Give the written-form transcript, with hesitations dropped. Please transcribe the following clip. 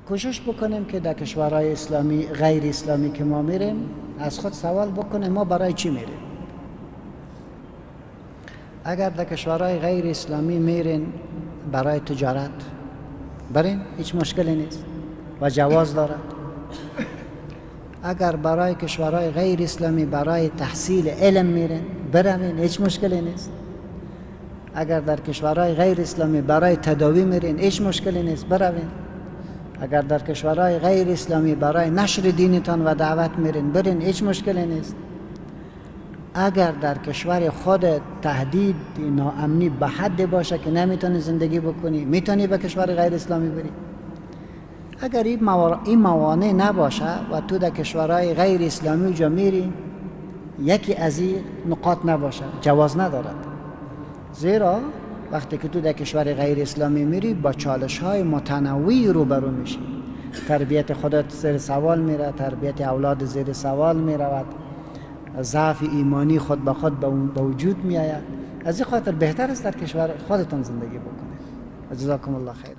کوشش بکنیم که در کشورهای اسلامی غیر اسلامی که ما میریم از خود سوال بکنیم ما برای چی میریم. اگر در کشورهای غیر اسلامی میرین برای تجارت برین، هیچ مشکلی نیست و جواز دارد. اگر برای کشورهای غیر اسلامی برای تحصیل علم میرین بروین، هیچ مشکلی نیست. اگر در کشورهای غیر اسلامی برای تداوی میرین، هیچ مشکلی نیست، بروین. اگر در کشورهای غیر اسلامی برای نشر دینتان و دعوت میرین برین، هیچ مشکلی نیست. اگر در کشور خود تهدید ناامنی به حد باشه که نمیتونی زندگی بکنی، میتونی به کشور غیر اسلامی بری. اگر این موانع نباشه و تو در کشورهای غیر اسلامی جا میری، یکی از این نقاط نباشه، جواز ندارد. زیرا وقتی که تو در کشور غیر اسلامی میری با چالش های متنوعی روبرو میشی. تربیت خودت زیر سوال میره، تربیت اولاد زیر سوال میرود، ضعف ایمانی خود به خود به وجود میآید. از این خاطر بهتر است در کشور خودتان زندگی بکنید. جزاکم الله خیرا.